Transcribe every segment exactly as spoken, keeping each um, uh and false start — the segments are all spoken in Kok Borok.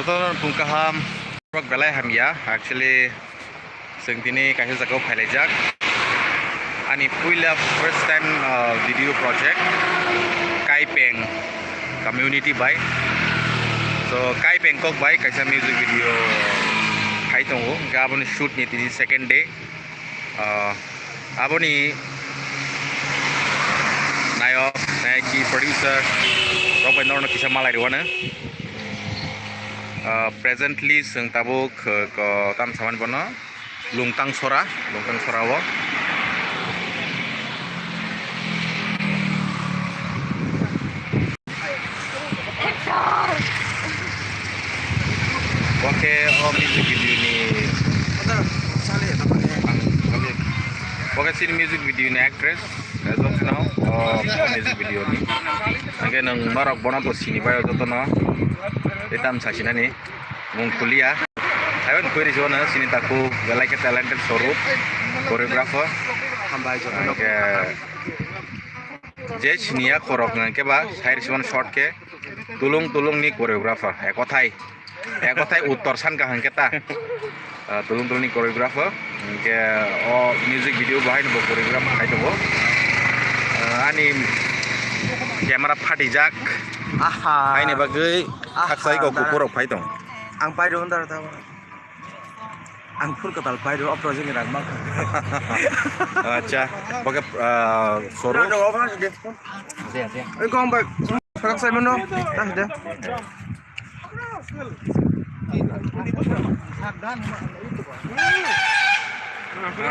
Jotono phung kaham, borok belai hamya. Actually, chwng tini kaisa jagao phailaijak. Ani puila first time, uh, video project, Kaipeng community bai. So, Kaipeng kok bai kaisa music video khai tongo. Hwnkhe aboni shoot ni tini second day. Ah, aboni nayok, nayaki, producer rok bai norokno kisa malai rwano. Ah, presently chwng tabuk, ah, ko tam samani bono Lungtang Sora, Lungtang Sora o. Bo khe o music video ni, bo khe chini music video ni actress, as of now, o music video ni. Hwnkhe nwng norok bono to sini bai o jotono, tei tam sasinani mung kulia. Haiban kwrwi se bono sini takhuk belai khe talented Swarup, choreographer. Hambai jotono. Hwnkhe je siniya khorok hwnkhe ba, sai rwsibani short khe Tulung Tulung ni choreographer, ekothai, ekothai uttor san kaham khe ta. Ah, Tulung Tulung ni choreographer, hwnkhe o music video bo haino bo choreograph khai tongo. Ah, ani camera phatijak, aha, haini bagwi aha, khakchai kok dara. Kukurok phai tong. Ang pai rw dara ta. Ang phul kwtal pai rw, o project ni rang ma. Acha, bo khe, ah, Swarup. Oi, kong bai. Khakchai mano. Dah, dah.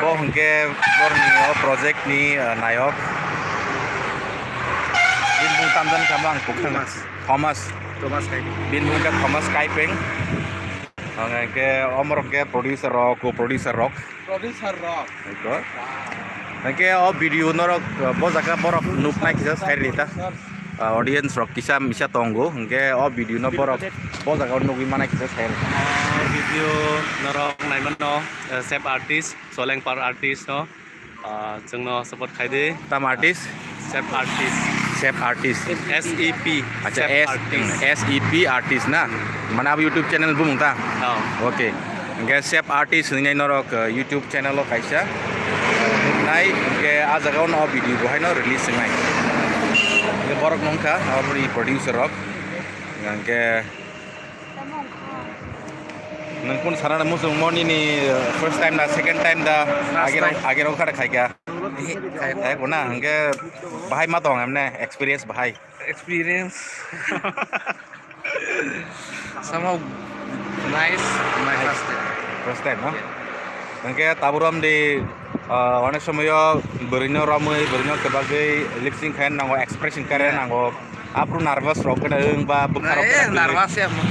Bo hwnkhe borni o project ni, ah, nayok. Bini bung tamjani kama ang kuk thang. Thomas. Thomas. Thomas Kaipeng. Bini bung khe Thomas Kaipeng. Ang khe omorok khe producer rok, co-producer rok. Producer rok. Eko. Hwnkhe o video norok, uh, bo jaga borok nuknai kisa sai rita. Uh, audience rok kisa misa tongo. Hwnkhe o video no borok bo jaga o nugwi manai kisa sai rita. O video norok naimano, uh, chef artist, Solengpar artist no, uh, chwngno support khai di. Tam artist? Chef artist. Chef artist. S E P. Acha, Chef S, artist. S E P artist na? Mane abo YouTube channel bumung ta? Oh. Okay. Hwnkhe Chef Artist hinwi norok, uh, YouTube channel o kaisa nai, hwnkhe ah jaga o no video bo haino release wngnai. Hwnkhe borok no wngkha aboni producer rok. Hwnkhe nwng kun sana muchung mo nini, uh, first time da, second time da, first time. Agero, agero khare khaikha. Ehe, khai. Khai ko na, hwnkhe bahai ma tong emne experience bahai. Experience. Somehow nice, my first time. First time, no? Yeah. Hwnkhe taburom di, ah, onek somoyo bwrwino romwi, bwrwino kwbagwi lip sync khaina nango, expression khaina nango. Aphuru nervous rok kheno wng ba bwkha rok kheno wng. Nervous ya mo.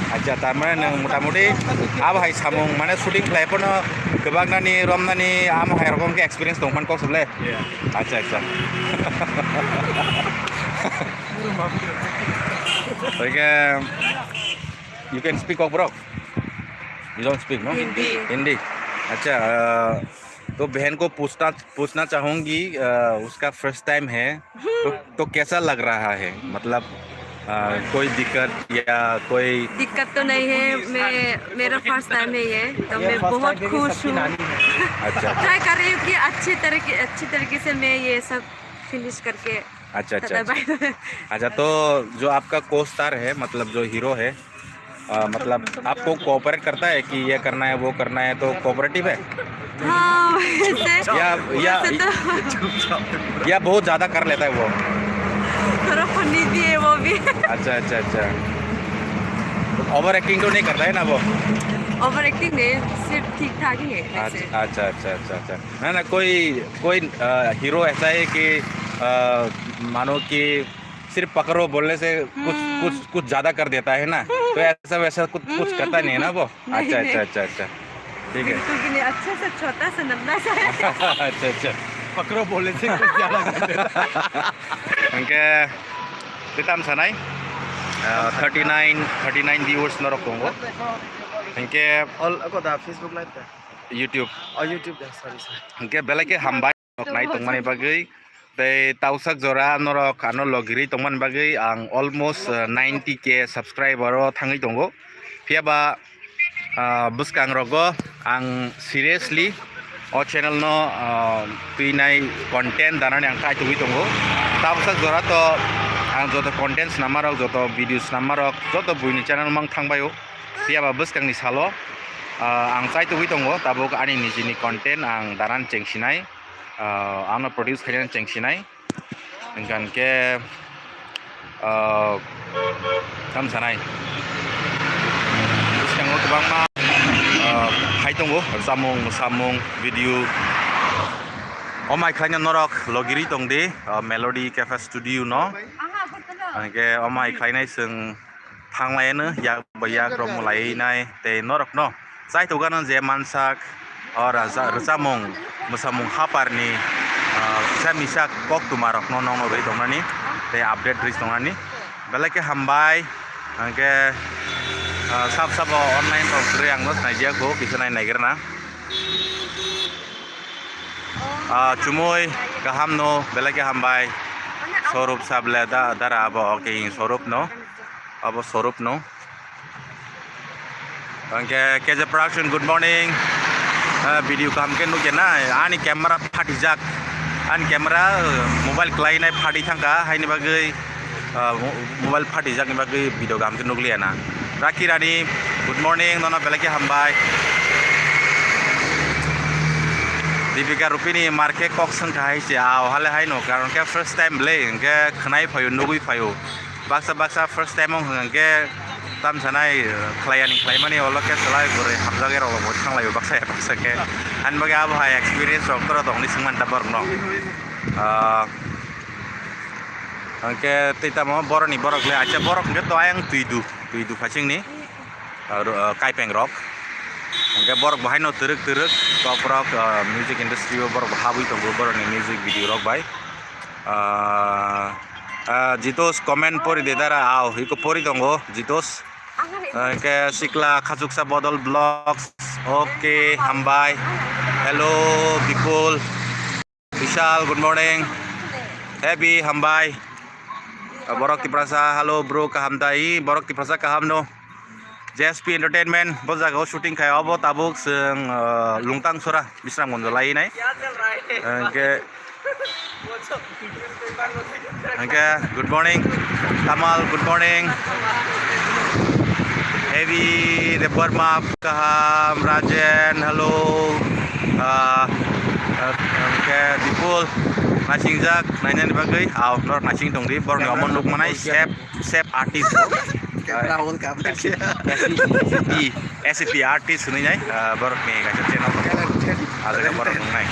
Acha, tar mane nwng mota moti abo hai samung mane shooting khlai phano kwbaknani, romnani, amo hai rok wngkhe experience tong phan kok sable. Yeah. Acha, acha. Okay, you can speak Kokborok? You don't speak, no? Hindi. Hindi. अच्छा, अ, तो बहन को पूछना, पूछना चाहूंगी, अ, उसका first time है, तो, तो कैसा लग रहा है? मतलब, अ, कोई दिक्कत या कोई दिक्कत तो नहीं है, मैं, मेरा फर्स्ट टाइम है ये, तो मैं बहुत खुश हूँ। अच्छा, अच्छा। ट्राई कर रही हूँ कि अच्छे तरीके, अच्छे तरीके से मैं ये सब फिनिश करके अच्छा, अच्छा, दादा, अच्छा। Bye bye. अच्छा, तो जो आपका को स्टार है, मतलब जो हीरो है, अ, मतलब आपको कोऑपरेट करता है कि ये करना है, वो करना है, तो कोऑपरेटिव है? हाँ, वैसे, या, या, वैसे तो या बहुत ज़्यादा कर लेता है वो? थोड़ा फनी भी है वो भी। अच्छा, अच्छा, अच्छा। ओवर एक्टिंग तो नहीं करता है ना वो? ओवर एक्टिंग नहीं, सिर्फ ठीक ठाक ही है वैसे। अच्छा, अच्छा, अच्छा, अच्छा, अच्छा। ना, ना, कोई, कोई, अ, हीरो ऐसा है कि, अ, मानो कि सिर्फ पकड़ो बोलने से कुछ, हम्म। कुछ, कुछ ज्यादा कर देता है ना, तो ऐसा वैसा कुछ, कुछ हम्म। करता नहीं है ना वो? नहीं, अच्छा, नहीं। अच्छा, अच्छा, अच्छा, ठीक है। बिल्कुल भी नहीं, अच्छा सा छोटा सा नन्ना सा है। अच्छा, अच्छा। पकड़ो बोलने से कुछ ज्यादा कर देता है। Hwnkhe tei tam sanai, uh, thirty nine, thirty nine viewers norok tongo. Hwnkhe all ako da Facebook live da? YouTube. Oh, YouTube da, sorry, sorry. Hwnkhe belai khe hambai. Nai tongmani bagwi tei tausak jora norok ano logirwi tongmani bagwi ang almost, uh, ninety K subscriber o thangwi tongo. Phiya ba, ah, bwskang rogo ang seriously o channel no, ah, twinai content danani ang khaitugwi tongo. Tabuksa jora to ang joto content snammarok, joto video snammarok, joto buini channel mang thangbaio. Phiya ba bwskangni salo, ah, ang chaitugwi tongo, tabuk ani nijini content ang danani chengsinai, ah, ano produce khainani chengsinai. Hingkha hingkhe, ah, tamo sanai. Bwskango kwbangma, ah, phai tongo, rwchapmung, mwsamung, video. O mai khlaina norok logirwi tongdi, ah, Melody Cafe Studio no. Hingkhe o mai khlainai chwng thanglaiano yak bai yak rok mwlaiwi nai tei norokno chaitokgano je mansak o raja-, rwchapmung mwsamung haparni, ah, kisa misa koktwma rokno nongno rwi tongnani tei update rwi tongnani belai khe hambai. Hingkhe, ah, sab sabo online rok kwrwi ang no sinai jak bo kisa nai naigrana. Ah, chumui kaham no belai khe hambai. Sorup sable da dara abo, okay, Sorup no. Abo Sorup no. Hingkhe K J Production, good morning. Ah, video kaham khe nukya na, ani camera phatijak. Ani camera, uh, mobile kwlainai phatwi thangkha, haini bagwi, uh, mo-, mobile phatijakni bagwi video kaham khe nukliya na. Raki Rani, good morning, nono belai khe hambai. Dipika Rupini mar khe kok swngkha hai se, ah, o hale haino, karon khe first time le, hingkhe khwnai phaio, nugwi phaio. Baksa baksa first time wng hwnkhe tam sanai, khlaiyani khlaimani olo khe chwlai bwrwi hamjagwi rok bo thanglaio baksa ya baksa khe. Ani bagwi abo hai experience rok toro tongni swngmani ta borokno. Ah, hwnkhe tei tamo borokni borok le acha borok hwnkhe to ayang twidu, twidu phasingni, ah, ro-, ah, kaipeng rok. Hwnkhe borok bo haino twrwk twrwk kok rok, ah, music industry o borok bo habwi tongo borokni music video rok bai. Ah, ah, Jitos comment pori de dara, ao, iko pori tongo, Jitos. Ah, ke Sikla Khachuksa Bodol Vlogs. Okay, hambai. Hello, Bipul. Vishal, good morning. Happy, hambai. Ah, Borok Tiprasa, hello, bro, kaham dai? Borok Tiprasa, kaham no? J S P Entertainment, bo jaga o shooting khai, obo tabuk chwng, ah, Lungtang Sora. Bisramganj o lai nai. Hingke, hingke, good morning. Tamal, good morning. Heavy, Debbarma, kaham, Rajen, hello. Ah, ah, hingke, Dipul, nasingjak, nainani bagwi, au, norok nasing tongdi, borokni omo nukmanai, sep. Chef artist. Camera on ka. S F P, S F P artist hwnwi nai, ah, borokni kaisa channel dong. Ah, jaga borok wngnai.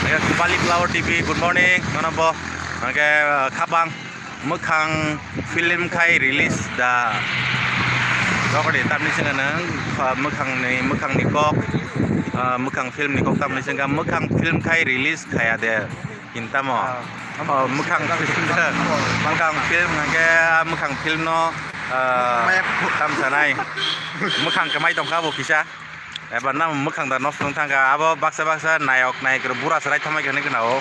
Hingke Kupali Flower T V, good morning. Nono bo, hingke, ah, Khabang Mwkhang film khai release da. Rokodi tamni sengke nang, ah, mwkhangni, mwkhangni kok, ah, mwkhang film ni kok tamni sengke mwkhang film khai release khaya de. Hintamo. Ah. Oh, mwkhang film da. Mwkhang film hingke, ah, mwkhang film no, ah, tam sanai. Mwkhang kwmai tongkha bo kisa. Eba nang mwkhang da nosto wng thangkha. Abo baksa baksa nayok nayik rok bura chwrai tongmai khe hinwi khna o.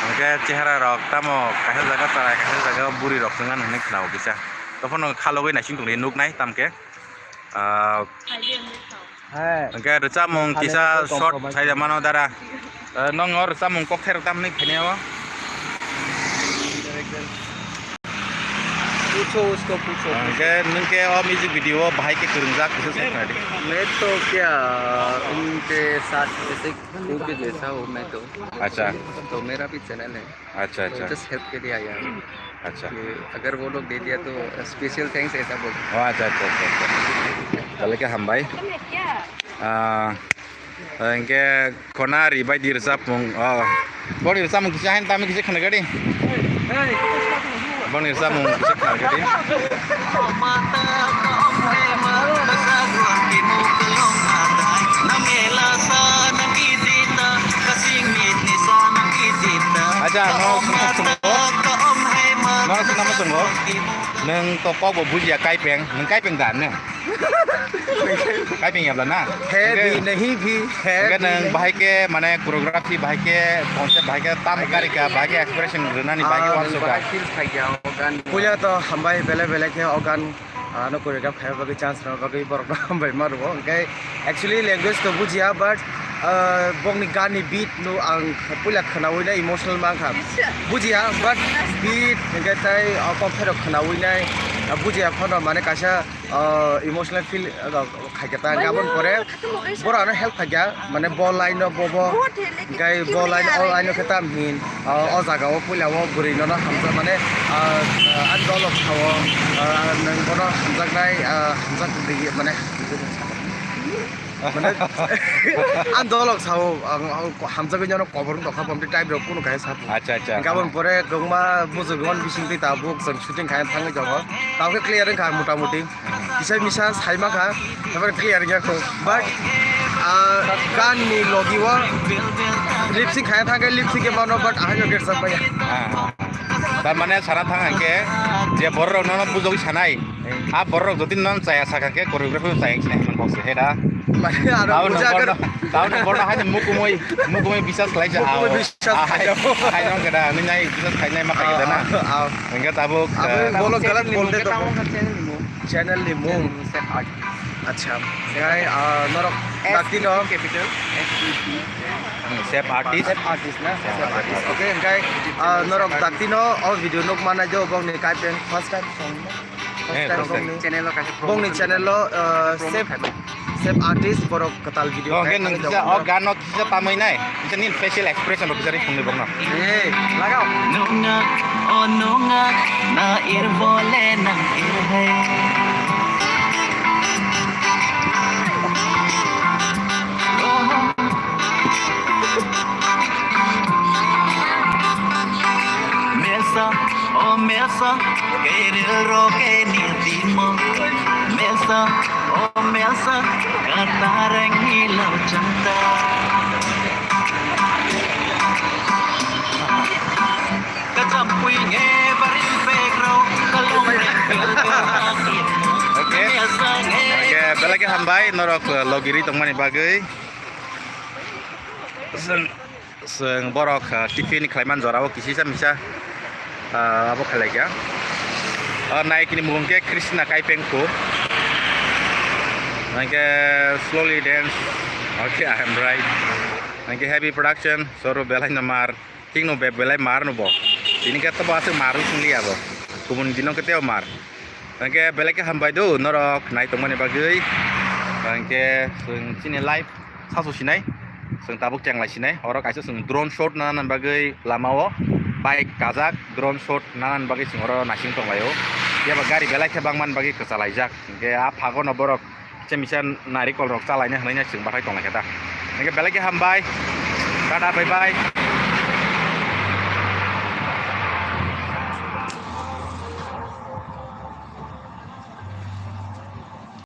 Hingke chehara rok tamo kaisa jaga chwrai kaisa jaga buri rok chwng nani hinwi khna o kisa. Tophano khalogwi naising tongdi nuknai tamkhe. Ah, Hingke rwchapmung kisa short sai da mano dara. Eh, nongo rwchapmung kokthai rok tamni khainai o. Pucho usko, pucho. Hingke nwng khe o music video o bahai khe kwrwngjak kisa sai khnadi. मैं तो क्या, उनके साथ ऐसे क्यों के जैसा हूँ मैं तो। Acha. तो मेरा भी चैनल है। अच्छा, तो अच्छा। जस्ट हेल्प के लिए आया हूँ। अच्छा। कि अगर वो लोग दे दिया तो स्पेशल थैंक्स ऐसा बोल। Oh, acha, acha, acha, acha. Belai khe hambai. Ah, hingke khona ri bai di rwchapmung. Oh. Boni rwchapmung kisa hain tami kisa khna gadi. Boni rwchapmung kisa khna gadi. Acha, no, no, no, no, no. Nwng to kok bo bujiya kaipeng, nwng kaipeng da nwng? Kaipeng yabla na? He bhi nahi bhi, he bhi nahi. Hingke nwng bahai khe mane choreography bahai khe concept bahai khe tam karika bahai khe expression rwnani bahai khe uansukha. Puila to hambai belai belai khe o gan Ano choreograph khaina bagwi chance rwna bagwi borokno hambai ma rwo. Hwnkhe actually language to bujiya, but, ah, bokni ganni beat no ang puila khwnawi na emotional mankha. Bujiya, but beat hwnkhe tai, ah, kok pherok khwnawi nai, ah, bujiya phano mane kaisa, ah, emotional feel, ah, khaikha ta. Hwnkhe aboni pore borok ano help khaikha, mane bo line no bobo, hwnkhe bo line, o line no khe tam hin, ah, o jaga o puila o bwrwi nono hamjak mane, ah, ah, ani dolok sao, ah, nwng bono hamjaknai, ah, hamjak di mane, mane, ani dolok sao, ang, ang hamjagwi nono kobor wng tongkha, bomti type rok kunu kaisa. Acha, acha. Hwnkhe aboni pore kwbangma bujurwon bisingtwi tabuk chwng shooting khaina thangwi tongo, tamo khe clear wngkha mota moti. Kisa misa sai mankha, habar clear wngya kho. But, ah, gan ni logi o lip sync khaina thangkhe lip sync khe mano, but ahai no gersa paya. Ah. Tar mane sana thang hwnkhe je borok rok nono bujogwi sanai, a borok rok jotoni nono chaya sakha khe choreography chaya sinai man kok se heda. Mane aro tao no buja borno, tao no borno hai mukumui, mukumui bisas khlai ja. Mukumui ao. Bisas Ah, hai, khlai ja. Hai no keda, nini nai bisas khainai ma khai keda na. Ah, ah. Hwnkhe tabuk, Abo eh, bolo galat bolte to. Channel ni mung. Channel ni mung. Channel ni mung, Sep Artist. Acha. Gai, ah, norok S dakti no. Capital, S E P. Hmm, Sep Artist. Sep Artist na? Sep Artist. Okay, gai, ah, norok dakti no, o video nuk mana jo bong ni kai pen first time song. First Eh, time first time. Bong ni. Channel o kaisa promotion. Bong ni channel o, ah, Promote Sep, khai. Sep Artist borok kwtal video Oh, khai hwnkhe thangwi nwng kisa, jago. O gan no kisa tamwi nai. Kisa nini facial expression rok kisa ri phunui borno. Hey, lagao. Nungak, oh nungak, na ir bole nang ir hai. Mesa, oh mesa, keril roke ni timo. Mesa, oh mesa, katareng ni lau chanta. Kachampui nge barim pek rok kalong rek. Okay. Oke, belai khe hambai norok, eh, logiri tongmani bagwi. Chwng, chwng borok, ah, tiffin khlaiman jorao kisisa misa, ah, abo khlai kha. Ah, naikni mung khe Krishna Kaipengko. Hwnkhe slowly dance. Okay, I am right. Hwnkhe heavy production, soro belai no mar. Thik no be belai mar no bo. Tini khe to bo aswk mar wng sing liya bo. Kubun dino khe teo mar. Hwnkhe belai khe hambai do norok nai tongmani bagwi. Hwnkhe chwng chini live sasu sinai. Chwng tabuk chenglai sinai. Oro kaisa chwng drone shot nana bagwi lama o bike kajak drone shot nana bagwi chwng oro naising tonglaio. Phiya ba gari belai khe bangmani bagwi kwchalaijak. Hwnkhe a phago no borok Kisa misa narikol rok chalaina hwnwi chwng bathai tonglaikha da. Hwnkhe belai khe hambai. Tata bye bye.